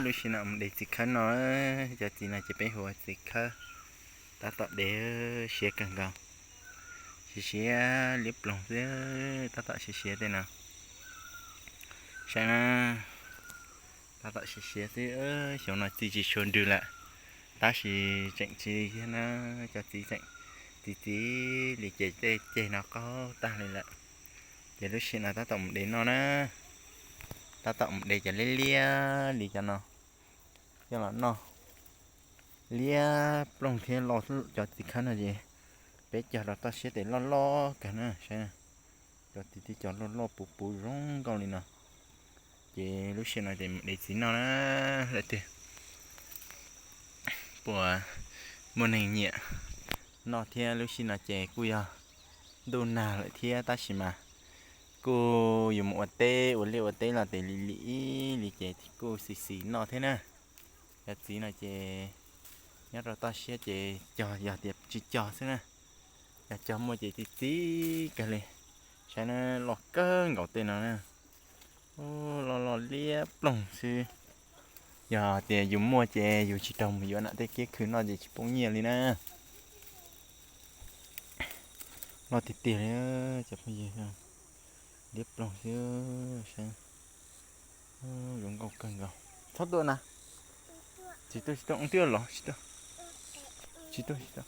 Lub sij no mus de txiv khawb no, cov txiv no ces peb hu ua txiv khawb. Tab tom de siav kawg nkaus, siav siav liab ploog xwb, tab tom siav siav tej no. Saib na, tab tom siav siav xwb, xyoo no txiv tsis tshua nrws lawm, tab sis tseem tsis li thiab na, cov txiv tseem txiv txiv li ces tej ceg no qaug tag li lawm. Ces lub sij no tab tom mus de noj na, tab tom mus de cov liab liab li cov no coj los noj. Liab ploog thiab loj cov txiv khawb no ces peb cog rau toj siab tes loj loj kawg na, saib na. Cov txiv twb cog loj loj puv puv zoo nkauj li no. Ces lub sij no ces mus de txiv noj na, lawm tiag. Puas muaj neeg nyiam noj thiab, lub sij no ces kuj yog ntuj nag lawm thiab tab sis mas kuj yus mus ua teb ua liaj ua teb los tes lim lim ib li ces kuj xis xis noj thiab na. Cov txiv no ces nyob rau toj siab ces cog yog tias tsis cog xwb na, yog cog muaj ces txiv txiv kawg li. Saib na, loj kawg nkaus tej no na, loj loj liab ploog xwb. Yog tias yus muaj ces yus tsis raug mus yuav nam tej kiab khw noj ces tsis poob nyiaj li na. Loj tiag tiag li cov phooj ywg, liab ploog xwb, zoo nkauj kawg nkaus. Txhob tuaj na, tsis tuaj tsis tuaj, twb los tsis tuaj, tsis tuaj tsis tuaj.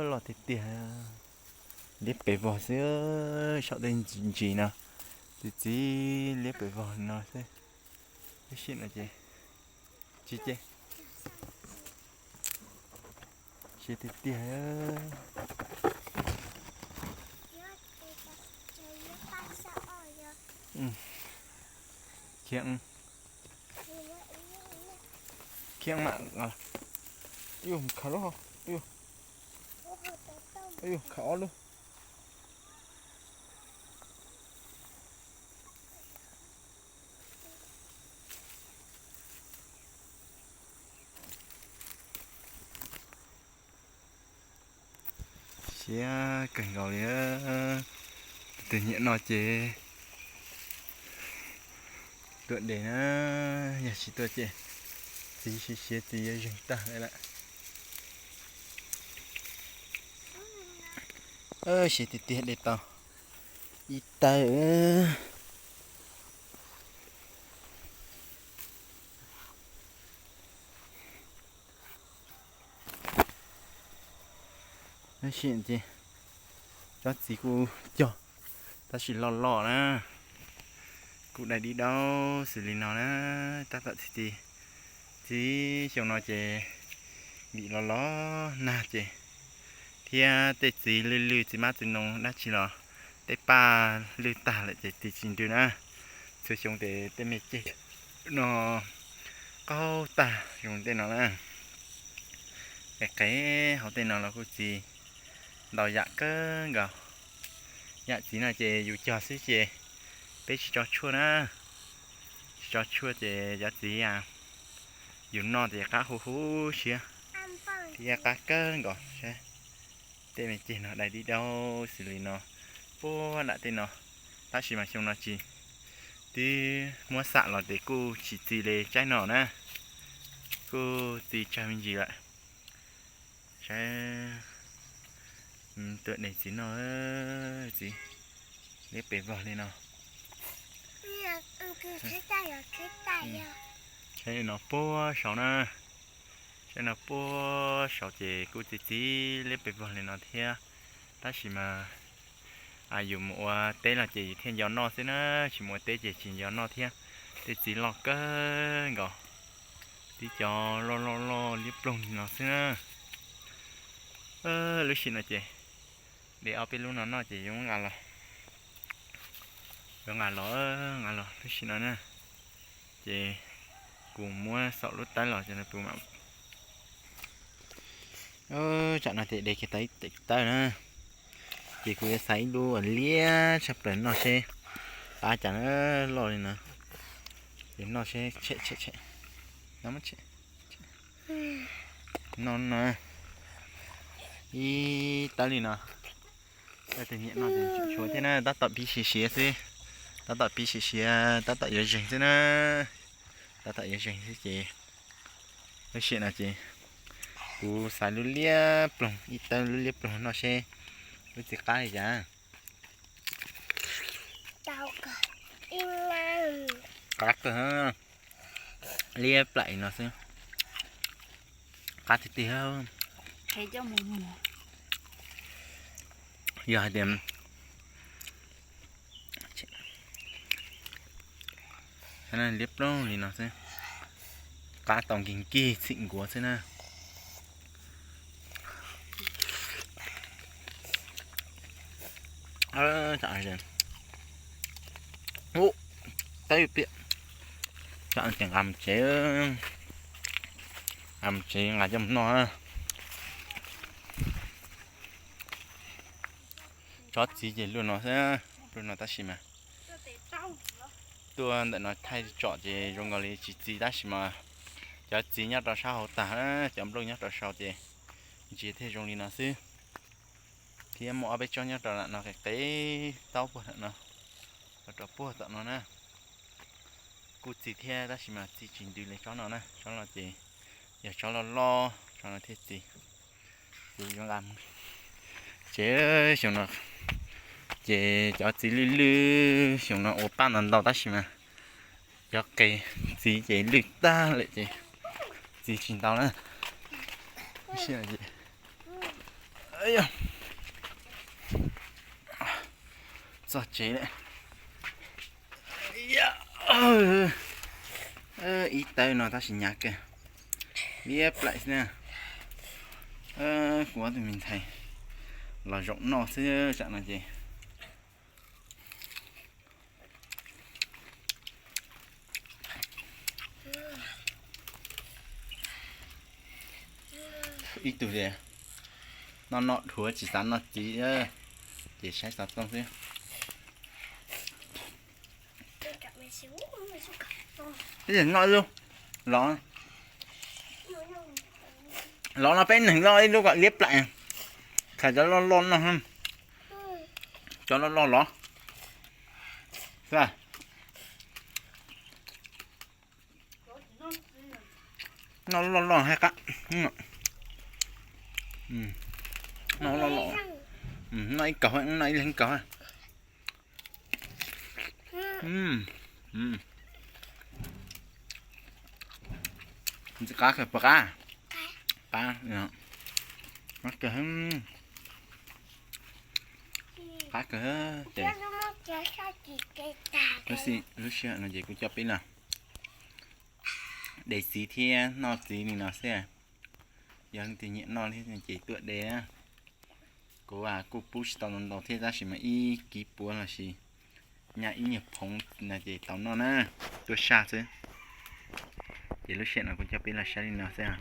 Loj tiag tiag, liab pes vog xwb, saum tej ntsis no, txiv txiv liab pes vog no xwb. Lub sij no ces tsis ces, siav tiag tiag. Khiav, khiav mam, yus khav lub, yus khav ob lub. Siab kawg nkaus li. Tus twg nyiam noj ces tuaj de na, yog tsis tuaj ces txiv siav siav txiv yuav zeeg tag li lawm. Siav tiag tiag, de tau ib tawb. Tab sis ces tsob txiv kuj cog, tab sis loj loj na, kuj dai dib daub xws li no na, tab tom txiv txiv, txiv xyoo no ces vim los los nag ces thiab tej txiv lwj lwj txiv mab txiv noog dab tsi los tej paj lwj tag lawm ces txiv tsis nrws na. Txhua xyoo ces tej me ceg no qaug tag zoo tej no na. Qev qev hauv tej no los kuj txiv ntau yam kawg nkaus. Yam txiv no ces yus cog xwb ces peb tsis tso tshuaj na, tsis tso tshuaj ces cov txiv yus noj ces qab huv huv siab thiab qab kawg nkaus. Tej me ceg no dai dib daub xws li no puag nram tej no, tab sis mas xyoo no tsis, twb muab xam los ces kuj tsis txi li tsaib no na, kuj txi tsawg me ntsis lawm. Saib, tuaj de txiv noj, txiv liab pes vog li no. Saib no puag saud na, saib no puag saud ces kuj txiv txiv liab pes vog li no thiab. Tab sis mas yus mus ua teb los ces yus thiaj nco noj xwb na, tsis mus ua teb ces tsis nco noj thiab. Tej txiv loj kawg nkaus, tib co loj loj loj liab ploog li no xwb na. Lub sij no ces de ob peb lub no noj ces yuav nqa los, yuav nqa los, nqa los lub sij no na. Ces kuv muab xaum lub tawb los ces kuv mam, tsam no ces de kiag tau ib tawb na. Ces kuv yuav xaiv ib lub uas liab tshaj plaws noj seb pab cas na, loj li no. Ces noj seb, tshem tshem tshem, no, noj no, ib tawb li no. Tej nyiam noj ces tshuav thiab na, tab tom pib siav siav xwb, tab tom pib siav siav tab tom yuav zeeg xwb na. Tab tom yuav zeeg xwb ces lub sij hawm no ces kuv xaiv lub liab ploog, ib tawb lub liab ploog noj seb lub txiv qab li cas. Qab kawg, liab plaim no xwb. Qab tiag tiag. Yog hais tias liab ploog li no xwb, qab tau nkig nkig txhim nkuav xwb na. Ub, tab piam, tsam ces nqa mus tsev, nqa mus tsev nqa coj mus noj. Tsob txiv ces luaj no xwb, luaj no tab sis mas tuaj ntawm no thaij tsom ces zoo nkaus li tsis txi tab sis mas cov txiv nyob rau sab hauv tag, cov nplooj nyob rau saum ces ntsia thiaj zoo li no xwb. Thiab muaj ob peb tsob nyob rau ntawm no qis qis taub puag ntawm no, los rau puag tom no na. Kuj txi thiab tab sis mas txi tsis ntws li tsob no na, tsob no ces yog tsob loj loj, tsob no thiaj txi. Kuv yuav nqa mus tsev xyoo no, ces cov txiv lwj lwj xyoo no ua paj ntau ntau tab sis mas cov qe txiv ces lwj tag lawm ces txi tsis ntau na. Txog tsev lawm. Ib tawb no tab sis hnyav kawg, liab plaim xwb na. Kuv ob tug me ntxhais los zaum noj xwb tsam no ces ib tug tias noj noj dhuav tsis xav noj txiv, ces saib xov tooj xwb. Ib yam noj ib lub los, los no peb neeg noj ib lub kom liab plaim, khas cov loj loj no, cov loj loj los. Noj loj loj hais qab, noj loj loj, noj ib kaug, noj ib leeg kaug. Ntxim qab kawg puas qab? Qab, qab kawg, qab kawg ces lub sij hawm no ces kuv coj peb los de txiv thiab noj txiv li no xwb. Yog leej twg nyiam noj li ces tuaj de na. Kuv kuj pub tsis tau ntau ntau thiab tab sis mas ib kib puav los sis nyaj ib nyuag phoov no ces tau noj na, tuaj saj xwb. Ces lub sij hawm no kuv coj peb los saib li no xwb.